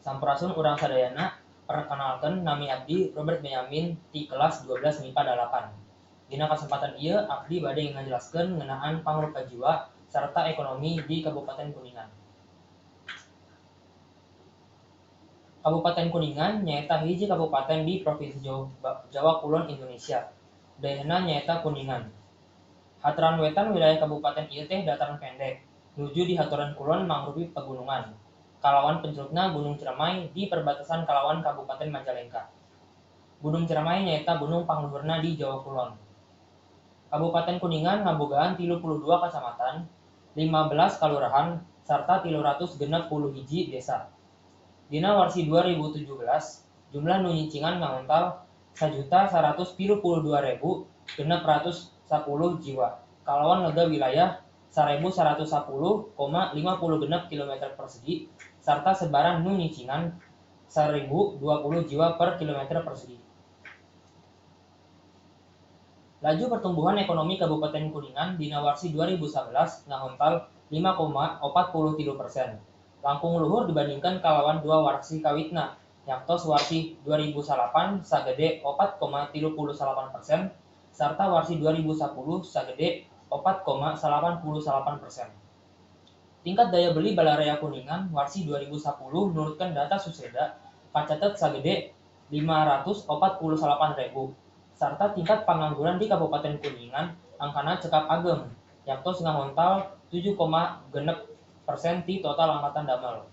Sampurasun urang sadayana, perkenalkeun nami abdi Robert Benyamin ti kelas 12 MIPA 8. Dina kasempatan ieu abdi bade ngajelaskeun ngeunaan pangrupa jiwa sarta ekonomi di Kabupaten Kuningan. Kabupaten Kuningan nyaeta hiji kabupaten di Provinsi Jawa Kulon, Indonesia. Daerahna nyaeta Kuningan. Hataran wetan wilayah kabupaten ieu teh dataran pendek, nuju di hataran kulon mangrupi pegunungan. Kalawan pencelupna Gunung Ciremai di perbatasan kalawan Kabupaten Majalengka. Gunung Ciremai nyaeta gunung pangluhurna di Jawa Kulon. Kabupaten Kuningan ngabogaan 32 kacamatan, 15 kalurahan, sarta 361 desa. Dina warsi 2017, jumlah nu nyicingan ngangontal 1.132.610 jiwa, kalawan lega wilayah 1.110,56 km persegi sarta sebaran nu nyicingan 1.020 jiwa per kilometer persegi. Laju pertumbuhan ekonomi Kabupaten Kuningan dina warsi 2011 ngahontal 5,43%. Langkung luhur dibandingkan kalawan dua warsi kawitna, yaktos warsi 2008 sagede 4,38% sarta warsi 2010 sagede 4,88%. Tingkat daya beli Balarea Kuningan warsi 2010 nurutkeun data Suseda kacatet sagede 548.000 sarta tingkat pangangguran di Kabupaten Kuningan angkana cekap ageng, yaktos ngahontal 7,6% ti total angkatan damel.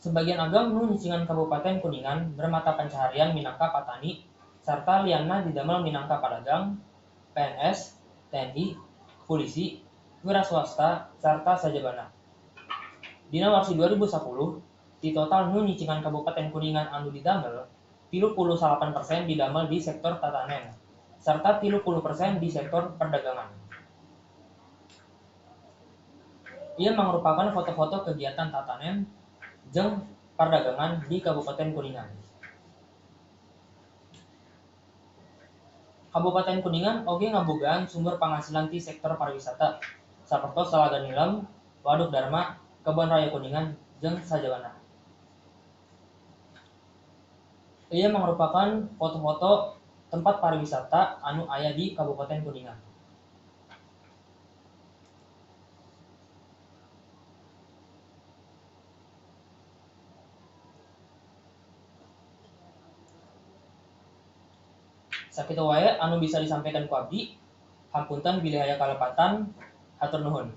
Sebagian ageng nu nyicingan Kabupaten Kuningan bermata pencaharian minangka patani sarta lianna didamel minangka padagang, PNS, TNI, polisi, wiraswasta, sarta sajabana. Dina warsi 2010, ti total nu nyicingan Kabupaten Kuningan anu didamel, 38% didamel di sektor tatanen, sarta 30% di sektor perdagangan. Ieu mangrupakeun foto-foto kegiatan tatanen jeung perdagangan di Kabupaten Kuningan. Kabupaten Kuningan oge ngabogaan sumber panghasilan ti sektor pariwisata, sapertos Talaga Nilem, Waduk Darma, Kebon Raya Kuningan, jeung sajabana. Ieu mangrupakeun foto-foto tempat pariwisata anu aya di Kabupaten Kuningan. Sakitu wae anu bisa disampaikan ku abdi, hapunten bilih aya kalepatan, hatur nuhun.